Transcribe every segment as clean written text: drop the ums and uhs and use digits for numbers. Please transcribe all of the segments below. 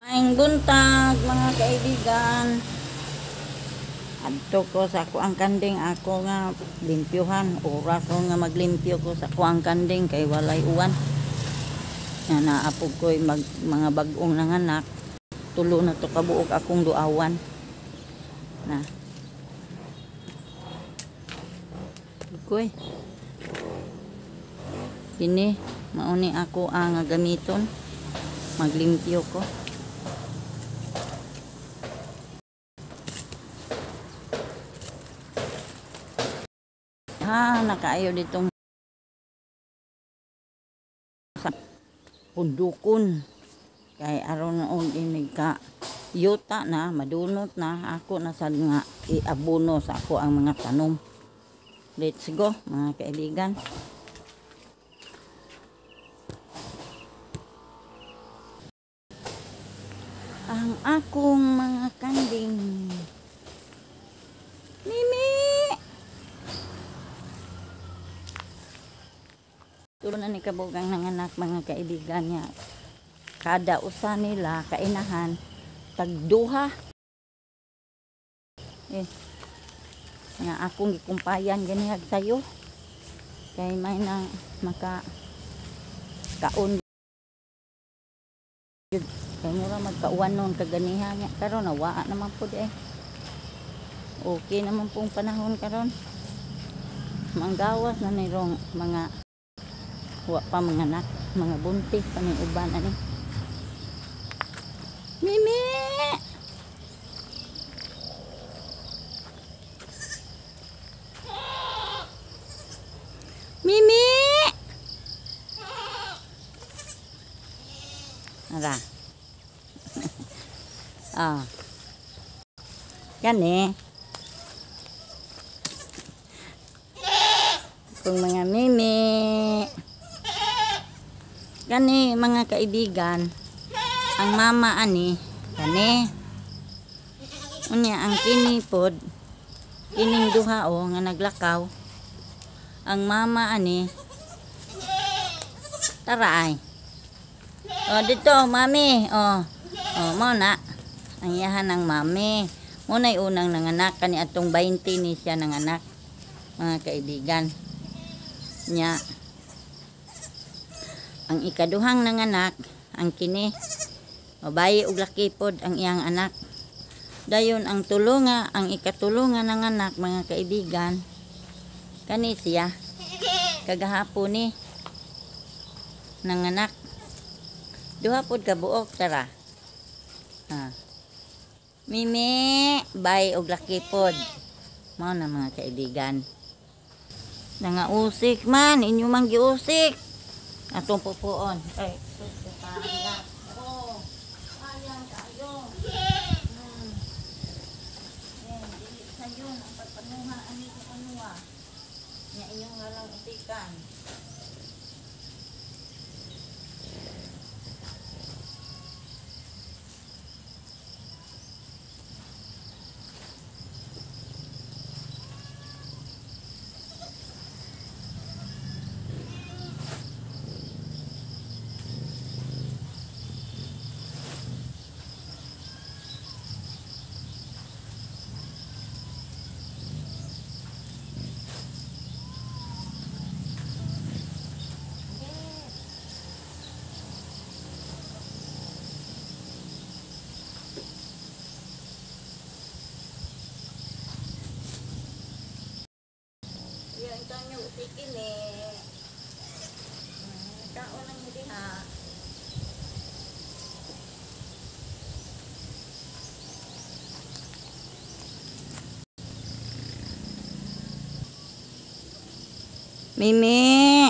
Maayong buntag, mga kaibigan. Adto ko sa ako ang kanding ako nga limpyuhan. Oras ko nga maglimpyo ko sa ako ang kanding kay walay uwan. Nga naapog ko mga bag-ong nanganak. Tulo na to kabuok akong duawan. Na. Koy. Kini mauni ako ang gamiton. Maglimpyo ko. Ha, nakaayo ditong sa pundukon. Kay aron og inig ka yuta na, madunot na, ako na sad nga iabuno sa ako ang mga tanom. Let's go, mga kaibigan. Ang akong mga kanding. Mimi! Tulo na ni kabugang nanganak, mga kaibigan niya. Kada usa nila kainahan tagduha. Nga akong gikumpayan ganihag sayo. Kay may nang maka kaon. Kay mura magkauwan nun kaganiha niya. Karon nawaa naman po di. Okay naman pong panahon karon. Manggawas na nirong mga wa pa mga anak, mga buntis pa ning uban ani. Mimi! Mimi! Ara. Ah. Kani. Kung mga mimi. Kani mga kaibigan, ang mama ani kani. Unya ang kini pod kining duha o nga naglakaw. Ang mama ani tara ay. O dito mami, o. O mo na ang iyahan ng mami. Mo nay unang nanganak kani atong 20 ni siya nanganak, mga kaibigan. Nya ang ikaduhang nanganak ang kini, babae ug laki pod ang iyang anak. Dayon ang tulunga, ang ikatulunga nanganak, mga kaibigan, kani siya kagahapon ni nanganak. Duha pod ka buok tara. Ha. Mimi, bae og laki pod. Mao na mga kaibigan. Nangausik man, inyo mang giusik. Atong pupuon. Ay, oh, sayang kayo. Dili sayon ang pagpanuha ani sa panuha. Nya inyong ngalang usikan. Mimi,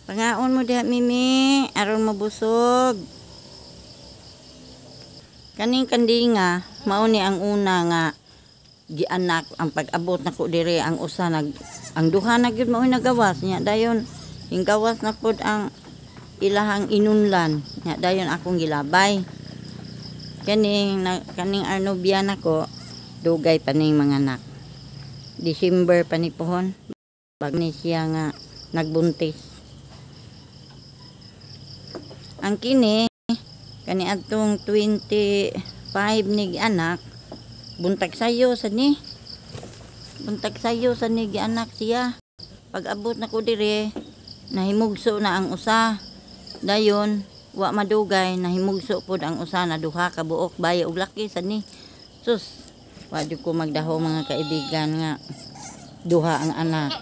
pangaon mo diha Mimi, aron mabusog. Kaning kandinga, mao ni ang una nga gianak ang pag-abot nako diri ang usa nag ang duha na gyud mao nagawas nya dayon hinggawas na pod ang ilahang inunlan nya dayon akong gilabay. Kaning kaning Arnobia nako dugay pa ning mga anak. December pa ni pohon. Bag ni siya nga nagbuntis. Ang kini Kaniadtong 25 ni gianak, buntag sayo sad ni. Buntag sayo sad ni gianak siya. Pag abot nako dire, nahimugso na ang usa. Dayon, wa madugay, nahimugso pod ang usa na duha ka buok bayo og laki sad ni. Sus, wa jud ko magdaho mga kaibigan nga duha ang anak.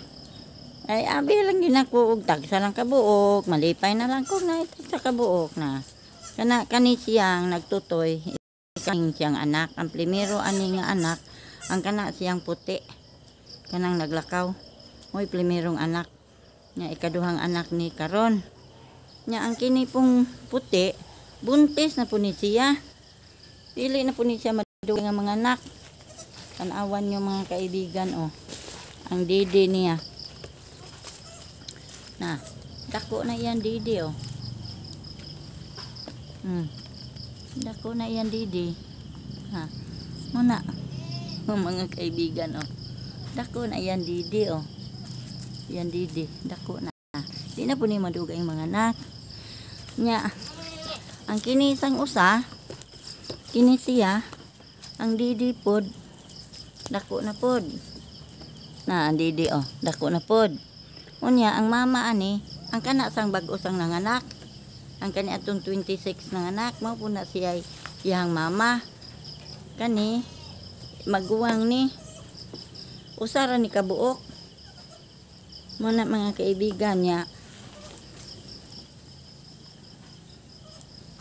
Ay, abi lang ginako og tagsa lang kabuok, malipay na lang ko na tagsa kabuok na. Kana kani siyang nagtutoy, ikaning siyang anak, ang primero ani nga anak, ang kana siyang puti. Kanang naglakaw. Mo'y primerong anak. Nya ikaduhang anak ni karon. Nya ang kini pong puti, buntis na po ni siya. Dili na po ni siya madugay nga mga anak. Tan-awan nyo mga kaibigan, oh. Ang didi niya. Na, dako na yan didi, oh. Dako na yan didi. Ha. Muna. Oh, mga kaibigan, oh. Dako na yan didi, oh. Yan didi, dako na. Di na po ni madugay ang mga anak. Nya, ang kini isang usa, kini siya, ang didi pod, dako na pod. Na, ang didi, oh, dako na pod. Unya, ang mama ani, ang kana sang bag-o sang nanganak. Ang kani atong 26 nanganak, mao po na siya iyang mama. Kani, maguwang ni. Usa ra ni kabuok. Muna mga kaibigan niya.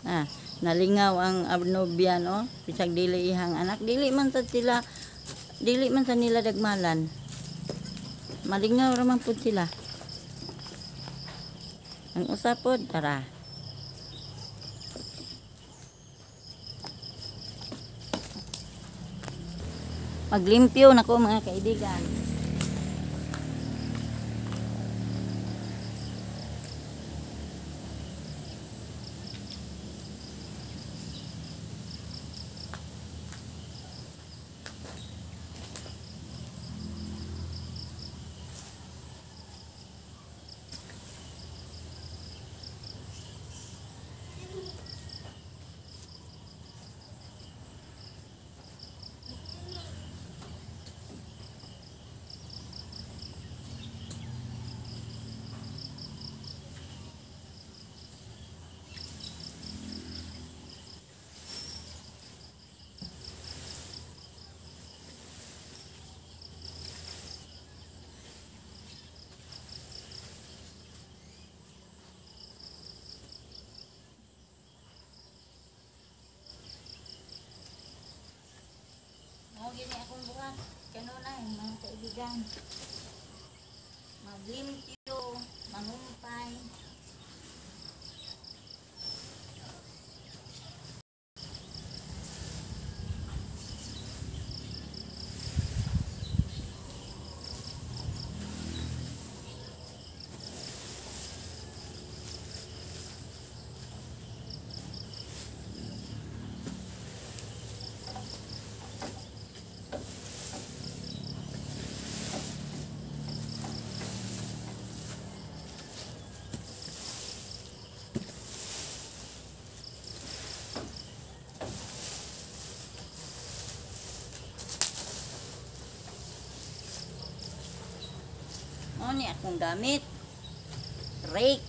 Ah, nalingaw ang nobya, no? Bisag dili ihang anak, dili man sa sila, dili man sa nila dagmalan. Malingaw ra man pud sila. Ang usa pod, tara. Maglimpyo nako mga kaibigan. Gini akong buhat kanunay mga kaibigan, maglimpyo, mangumpay. Ni akong gamit, rake.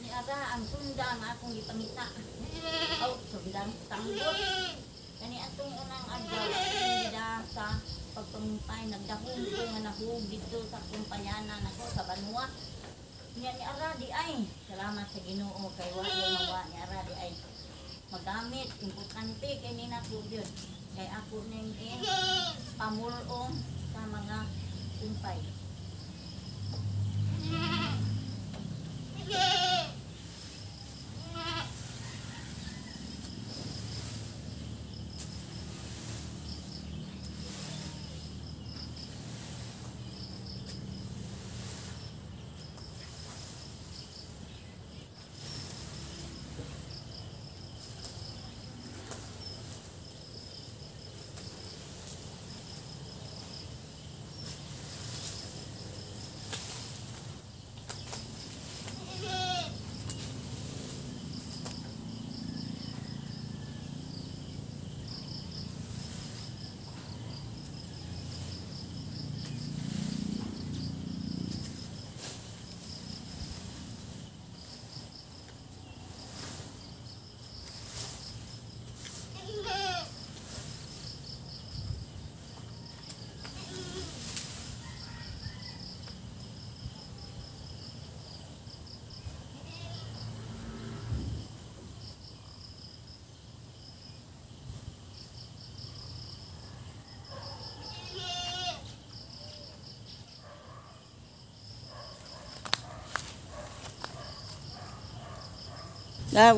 Ni ara ang sundang akong gipangita. Oh, sundang tanggol. Kani atong unang adlaw sa pagpangumpay, nagdahom ko nga nahug dito sa kumpayanan nako sa Banwa. Nya ni ara di ay. Salamat sa Ginoo kay wa mawa ni ara di ay. Magamit, importante kay ni nako gyud. Kay ako ning pamulong sa mga kumpay.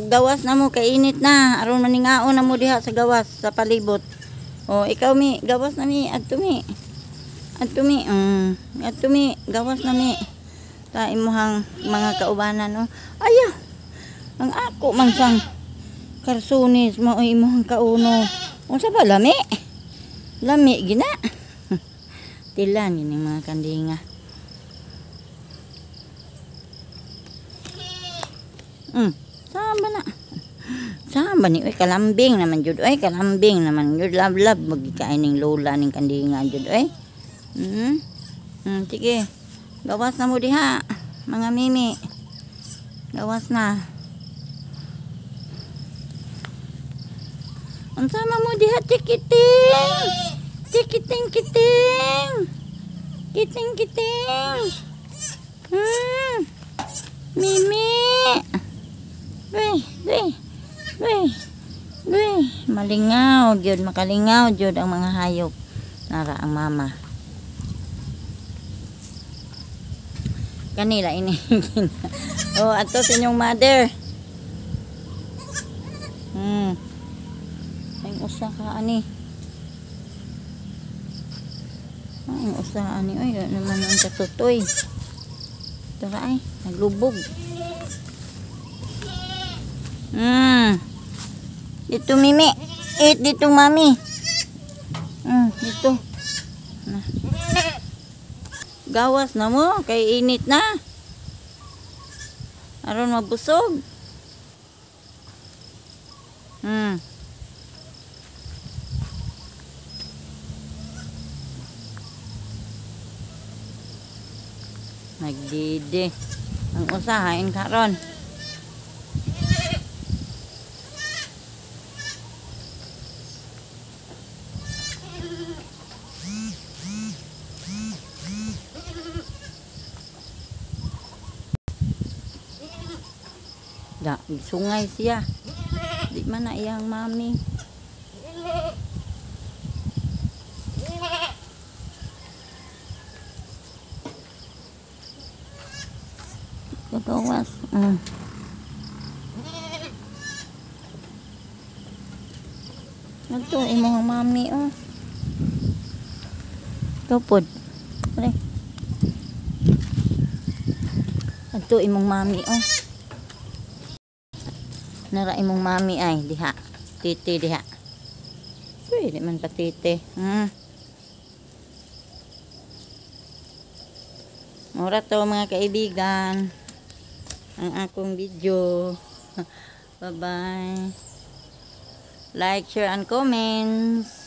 Gawas na mo, kainit na. Aron maningaon na mo diha sa gawas, sa palibot. O, ikaw mi, gawas na mi, adto mi. Adto mi, adto mi, gawas na mi. Ta imuhang mga kaubanan, no. Aya, ang ako man sang karsunis mo imuhang kauno. Unsa ba lami? Lami gina. Tilan yun yung mga kandinga. Saan ba na? Saan ba ni? Uy, kalambing naman jud. Uy, kalambing naman jud. Love, love. Magkikain ning lola ning kandinga jud. Uy. Sige. Gawas na mo diha, mga mimi. Gawas na. Unsa man mo diha, chikiting? Chikiting, kiting. Kiting, kiting. Mimi. Uy, uy, uy, uy. Malingaw jud, makalingaw jud ang mga hayop. Nara ang mama. Kanila ini. Oh, ato sa inyong mother. Ang usa ka ani. Ang usa ani oy, naman ang katutoy. Ito ka ay, naglubog. Dito mimi. Eat dito mami. Dito. Na. Gawas na mo kay init na. Aron mabusog. Nagdidi. Ang usahain karon. Da, sungay siya. Di man na iyang mami. Gagawas. Ito, imong mami, oh. Ito pod. Pre. Ito, imong mami, oh. Nara imong mami ay diha. Titi diha. Uy, di man patiti. Mura to mga kaibigan. Ang akong video. Bye-bye. Like, share, and comments.